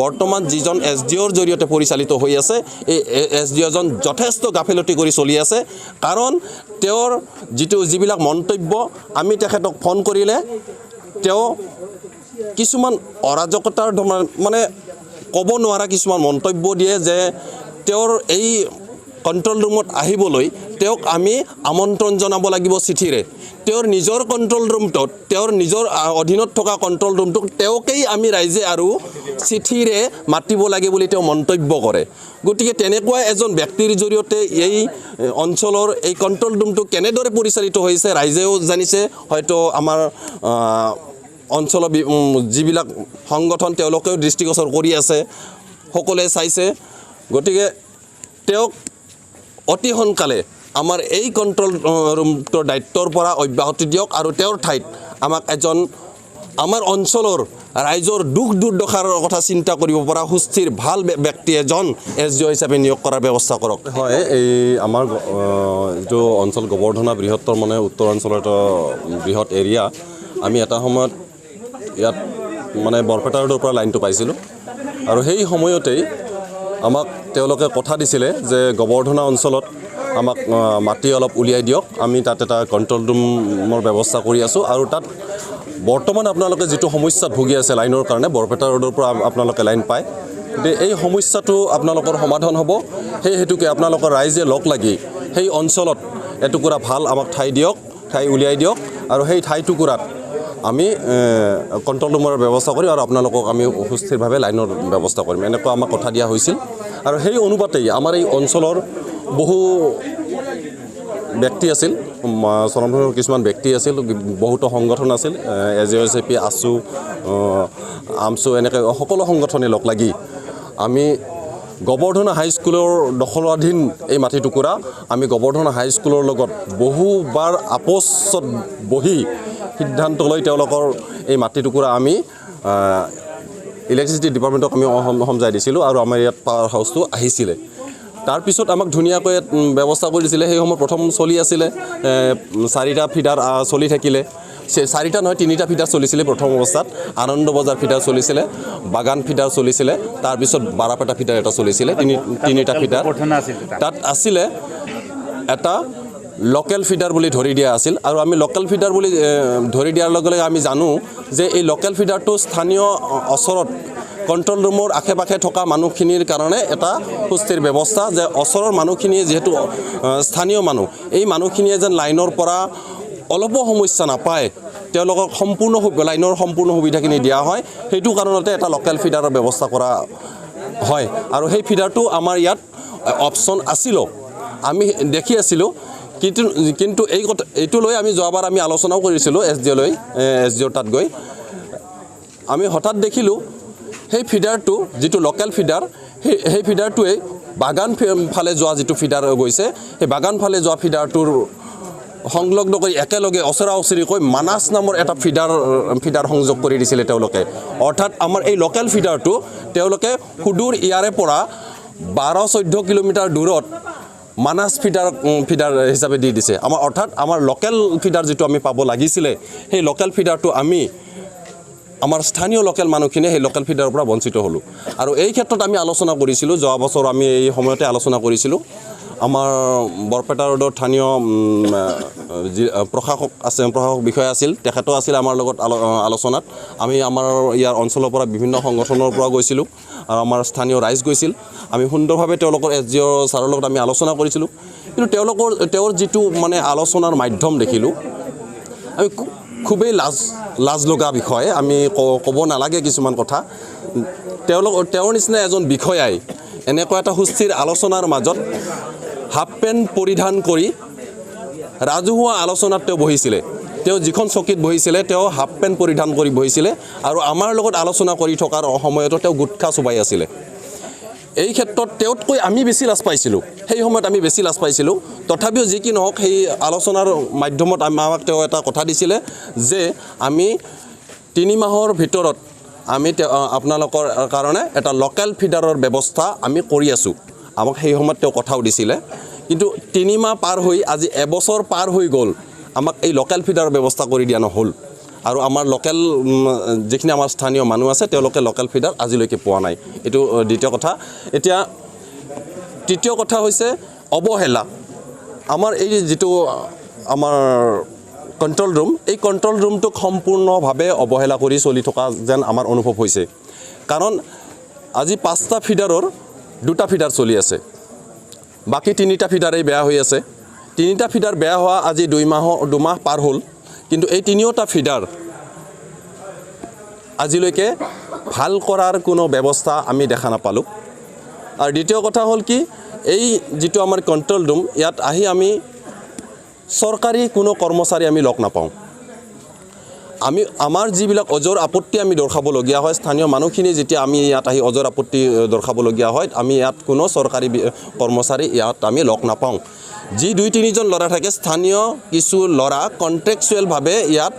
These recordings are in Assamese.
বৰ্তমান যিজন এছ ডি অ'ৰ জৰিয়তে পৰিচালিত হৈ আছে, এই এছ ডি অ'জন যথেষ্ট গাফিলতি কৰি চলি আছে। কাৰণ তেওঁৰ যিবিলাক মন্তব্য, আমি তেখেতক ফোন কৰিলে তেওঁ কিছুমান অৰাজকতাৰ মানে ক'ব নোৱাৰা কিছুমান মন্তব্য দিয়ে যে তেওঁৰ এই কণ্ট্ৰল ৰুমত আহিবলৈ তেওঁক আমি আমন্ত্ৰণ জনাব লাগিব চিঠিৰে। তেওঁৰ নিজৰ কণ্ট্ৰল ৰুমটোত, তেওঁৰ নিজৰ অধীনত থকা কণ্ট্ৰল ৰুমটোক তেওঁকেই আমি ৰাইজে আৰু চিঠিৰে মাতিব লাগে বুলি তেওঁ মন্তব্য কৰে। গতিকে তেনেকুৱা এজন ব্যক্তিৰ জৰিয়তে এই অঞ্চলৰ এই কণ্ট্ৰল ৰুমটো কেনেদৰে পৰিচালিত হৈছে, ৰাইজেও জানিছে। হয়তো আমাৰ অঞ্চলৰ যিবিলাক সংগঠন, তেওঁলোকেও দৃষ্টিগোচৰ কৰি আছে, সকলোৱে চাইছে। গতিকে তেওঁক অতি সোনকালে আমাৰ এই কণ্ট্ৰল ৰুমটোৰ দায়িত্বৰ পৰা অব্যাহতি দিয়ক আৰু তেওঁৰ ঠাইত আমাক এজন আমাৰ অঞ্চলৰ ৰাইজৰ দুখ দুৰ্দশাৰ কথা চিন্তা কৰিব পৰা সুস্থিৰ ভাল ব্যক্তি এজন এছ ডি অ' হিচাপে নিয়োগ কৰাৰ ব্যৱস্থা কৰক। হয়, এই আমাৰ যিটো অঞ্চল গোবৰ্ধনা বৃহত্তৰ, মানে উত্তৰ অঞ্চলৰ এটা বৃহৎ এৰিয়া। আমি এটা সময়ত ইয়াত মানে বৰপেটা ৰোডৰ পৰা লাইনটো পাইছিলোঁ আৰু সেই সময়তেই আমাক তেওঁলোকে কথা দিছিলে যে গোবৰ্ধনা অঞ্চলত আমাক মাটি অলপ উলিয়াই দিয়ক, আমি তাত এটা কণ্ট্ৰল ৰুমৰ ব্যৱস্থা কৰি আছোঁ আৰু তাত বৰ্তমান আপোনালোকে যিটো সমস্যাত ভুগি আছে লাইনৰ কাৰণে, বৰপেটা ৰোডৰ পৰা আপোনালোকে লাইন পায়, গতিকে এই সমস্যাটো আপোনালোকৰ সমাধান হ'ব। সেই হেতুকে আপোনালোকৰ ৰাইজে লগ লাগি সেই অঞ্চলত এটুকুৰা ভাল আমাক ঠাই দিয়ক, ঠাই উলিয়াই দিয়ক আৰু সেই ঠাইটুকুৰাত আমি কণ্ট্ৰল ৰুমৰ ব্যৱস্থা কৰিম আৰু আপোনালোকক আমি সুস্থিৰভাৱে লাইনৰ ব্যৱস্থা কৰিম, এনেকুৱা আমাক কথা দিয়া হৈছিল। আৰু সেই অনুপাতেই আমাৰ এই অঞ্চলৰ বহু ব্যক্তি আছিল, স্বনামধন্য কিছুমান ব্যক্তি আছিল, বহুতো সংগঠন আছিল, এ জে এছ পি, আছু, আমচু, এনেকৈ সকলো সংগঠনে লগ লাগি আমি গোবৰ্ধনা হাইস্কুলৰ দখলাধীন এই মাটি টুকুৰা আমি গোবৰ্ধনা হাইস্কুলৰ লগত বহুবাৰ আপোচত বহি সিদ্ধান্ত লৈ তেওঁলোকৰ এই মাটি টুকুৰা আমি ইলেক্ট্ৰিচিটি ডিপাৰ্টমেণ্টক আমি সমজাই দিছিলোঁ আৰু আমাৰ ইয়াত পাৱাৰ হাউচটো আহিছিলে। তাৰপিছত আমাক ধুনীয়াকৈ ইয়াত ব্যৱস্থা কৰি দিছিলে। সেই সময়ত প্ৰথম চলি আছিলে চাৰিটা ফিডাৰ চলি থাকিলে, চাৰিটা নহয়, তিনিটা ফিডাৰ চলিছিলে প্ৰথম অৱস্থাত। আনন্দ বজাৰ ফিডাৰ চলিছিলে, বাগান ফিডাৰ চলিছিলে, তাৰপিছত বাৰাপেটা ফিডাৰ এটা চলিছিলে, তিনিটা ফিডাৰ। তাত আছিলে এটা লোকেল ফিডাৰ বুলি ধৰি দিয়া আছিল আৰু আমি লোকেল ফিডাৰ বুলি ধৰি দিয়াৰ লগে লগে আমি জানো যে এই লোকেল ফিডাৰটো স্থানীয় ওচৰত কণ্ট্ৰল ৰুমৰ আশে পাশে থকা মানুহখিনিৰ কাৰণে এটা সুস্থিৰ ব্যৱস্থা, যে ওচৰৰ মানুহখিনিয়ে যিহেতু স্থানীয় মানুহ, এই মানুহখিনিয়ে যেন লাইনৰ পৰা অলপো সমস্যা নাপায়, তেওঁলোকক সম্পূৰ্ণ লাইনৰ সম্পূৰ্ণ সুবিধাখিনি দিয়া হয়, সেইটো কাৰণতে এটা লোকেল ফিডাৰৰ ব্যৱস্থা কৰা হয়। আৰু সেই ফিডাৰটো আমাৰ ইয়াত অপশ্যন আছিলো, আমি দেখি আছিলোঁ। কিন্তু এই কথা এইটো লৈ আমি যোৱাবাৰ আমি আলোচনাও কৰিছিলোঁ এছ ডি অ'লৈ, এছ ডি অ'ৰ তাত গৈ আমি হঠাৎ দেখিলোঁ সেই ফিডাৰটো যিটো লোকেল ফিডাৰ, সেই ফিডাৰটোৱে বাগান ফালে যোৱা যিটো ফিডাৰ গৈছে, সেই বাগান ফালে যোৱা ফিডাৰটোৰ সংলগ্ন কৰি একেলগে ওচৰা ওচৰিকৈ মানাছ নামৰ এটা ফিডাৰ সংযোগ কৰি দিছিলে তেওঁলোকে। অৰ্থাৎ আমাৰ এই লোকেল ফিডাৰটো তেওঁলোকে সুদূৰ ইয়াৰে পৰা 12-14 কিলোমিটাৰ দূৰত মানাছ ফিডাৰ ফিডাৰ হিচাপে দি দিছে আমাৰ। অৰ্থাৎ আমাৰ লোকেল ফিডাৰ যিটো আমি পাব লাগিছিলে, সেই লোকেল ফিডাৰটো আমি আমাৰ স্থানীয় লোকেল মানুহখিনিয়ে সেই লোকেল ফিডাৰৰ পৰা বঞ্চিত হ'লোঁ। আৰু এই ক্ষেত্ৰত আমি আলোচনা কৰিছিলোঁ, যোৱা বছৰ আমি এই সময়তে আলোচনা কৰিছিলোঁ। আমাৰ বৰপেটা ৰোডৰ স্থানীয় যি প্ৰশাসক আছে, প্ৰশাসক বিষয়া আছিল, তেখেতো আছিল আমাৰ লগত আলোচনাত। আমি আমাৰ ইয়াৰ অঞ্চলৰ পৰা বিভিন্ন সংগঠনৰ পৰা গৈছিলোঁ আৰু আমাৰ স্থানীয় ৰাইজ গৈছিল। আমি সুন্দৰভাৱে তেওঁলোকৰ এছ ডি অ' ছাৰৰ লগত আমি আলোচনা কৰিছিলোঁ। কিন্তু তেওঁৰ যিটো মানে আলোচনাৰ মাধ্যম দেখিলোঁ আমি, খুবেই লাজ লগা বিষয়, আমি ক'ব নালাগে কিছুমান কথা। তেওঁৰ নিচিনা এজন বিষয়াই এনেকুৱা এটা সুস্থিৰ আলোচনাৰ মাজত হাফ পেণ্ট পৰিধান কৰি ৰাজহুৱা আলোচনাত তেওঁ বহিছিলে। তেওঁ যিখন চকীত বহিছিলে, তেওঁ হাফ পেণ্ট পৰিধান কৰি বহিছিলে আৰু আমাৰ লগত আলোচনা কৰি থকাৰ সময়তো তেওঁ গুটখা চোবাই আছিলে। এই ক্ষেত্ৰত তেওঁতকৈ আমি বেছি লাজ পাইছিলোঁ, সেই সময়ত আমি বেছি লাজ পাইছিলোঁ। তথাপিও যি কি নহওক, সেই আলোচনাৰ মাধ্যমত আমাক তেওঁ এটা কথা দিছিলে যে আমি 3 মাহৰ ভিতৰত আমি আপোনালোকৰ কাৰণে এটা লোকেল ফিডাৰৰ ব্যৱস্থা আমি কৰি আছোঁ। আমাক সেই সময়ত তেওঁ কথাও দিছিলে। কিন্তু 3 মাহ পাৰ হৈ আজি এবছৰ পাৰ হৈ গ'ল, আমাক এই লোকেল ফিডাৰৰ ব্যৱস্থা কৰি দিয়া নহ'ল। আৰু আমাৰ লোকেল যিখিনি আমাৰ স্থানীয় মানুহ আছে, তেওঁলোকে লোকেল ফিডাৰ আজিলৈকে পোৱা নাই। এইটো দ্বিতীয় কথা। এতিয়া তৃতীয় কথা হৈছে অৱহেলা। আমাৰ এই যিটো আমাৰ কণ্ট্ৰল ৰুম, এই কণ্ট্ৰল ৰুমটোক সম্পূৰ্ণভাৱে অৱহেলা কৰি চলি থকা যেন আমাৰ অনুভৱ হৈছে। কাৰণ আজি 5টা ফিডাৰৰ 2টা ফিডাৰ চলি আছে, বাকী 3টা ফিডাৰেই বেয়া হৈ আছে। 3টা ফিডাৰ বেয়া হোৱা আজি 2 মাহ পাৰ হ'ল, কিন্তু এই তিনিওটা ফিডাৰ আজিলৈকে ভাল কৰাৰ কোনো ব্যৱস্থা আমি দেখা নাপালোঁ। আৰু দ্বিতীয় কথা হ'ল কি, এই যিটো আমাৰ কণ্ট্ৰল ৰুম, ইয়াত আহি আমি চৰকাৰী কোনো কৰ্মচাৰী আমি লগ নাপাওঁ। আমি আমাৰ যিবিলাক অজৰ আপত্তি আমি দৰ্শাবলগীয়া হয়, স্থানীয় মানুহখিনি যেতিয়া আমি ইয়াত আহি অজৰ আপত্তি দৰ্শাবলগীয়া হয়, আমি ইয়াত কোনো চৰকাৰী কৰ্মচাৰী ইয়াত আমি লগ নাপাওঁ। যি দুই তিনিজন ল'ৰা থাকে, স্থানীয় কিছু ল'ৰা কণ্ট্ৰেকচুৱেলভাৱে ইয়াত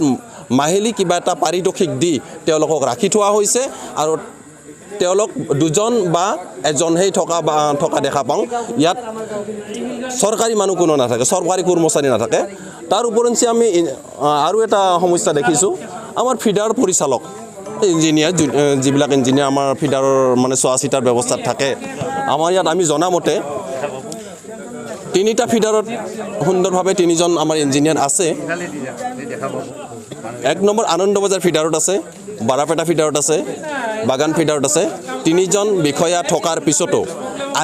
মাহিলী কিবা এটা পাৰিতোষিক দি তেওঁলোকক ৰাখি থোৱা হৈছে আৰু তেওঁলোক দুজন বা এজনহে থকা বা থকা দেখা পাওঁ। ইয়াত চৰকাৰী মানুহ কোনো নাথাকে, চৰকাৰী কৰ্মচাৰী নাথাকে। তাৰ উপৰঞ্চি আমি আৰু এটা সমস্যা দেখিছোঁ। আমাৰ ফিডাৰ পৰিচালক ইঞ্জিনিয়াৰ, যিবিলাক ইঞ্জিনিয়াৰ আমাৰ ফিডাৰৰ মানে চোৱা চিতাৰ ব্যৱস্থাত থাকে, আমাৰ ইয়াত আমি জনামতে তিনিটা ফিডাৰত সুন্দৰভাৱে তিনিজন আমাৰ ইঞ্জিনিয়াৰ আছে। 1 নম্বৰ আনন্দ বজাৰ ফিডাৰত আছে, বাৰাপেটা ফিডাৰত আছে, বাগান ফিডাৰত আছে। তিনিজন বিষয়া থকাৰ পিছতো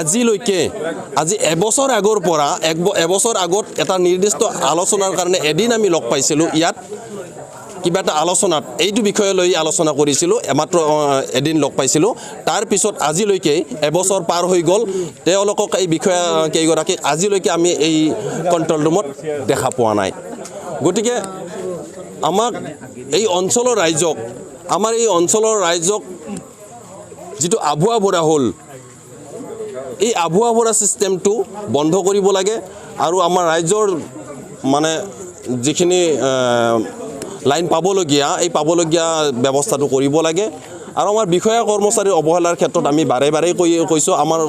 আজিলৈকে, আজি এবছৰ আগৰ পৰা, এবছৰ আগত এটা নিৰ্দিষ্ট আলোচনাৰ কাৰণে এদিন আমি লগ পাইছিলোঁ। ইয়াত কিবা এটা আলোচনাত এইটো বিষয় লৈ আলোচনা কৰিছিলোঁ, মাত্ৰ এদিন লগ পাইছিলোঁ। তাৰপিছত আজিলৈকে এবছৰ পাৰ হৈ গ'ল, তেওঁলোকক, এই বিষয়া কেইগৰাকীক আজিলৈকে আমি এই কণ্ট্ৰল ৰুমত দেখা পোৱা নাই। গতিকে আমাক এই অঞ্চলৰ ৰাইজক, আমাৰ এই অঞ্চলৰ ৰাইজক যিটো আভুৱা ভৰা হ'ল, এই আভুৱা ভৰা ছিষ্টেমটো বন্ধ কৰিব লাগে আৰু আমাৰ ৰাইজৰ মানে যিখিনি লাইন পাবলগীয়া, এই পাবলগীয়া ব্যৱস্থাটো কৰিব লাগে। আৰু আমাৰ বিষয়া কৰ্মচাৰীৰ অৱহেলাৰ ক্ষেত্ৰত আমি বাৰে বাৰে কৈছোঁ আমাৰ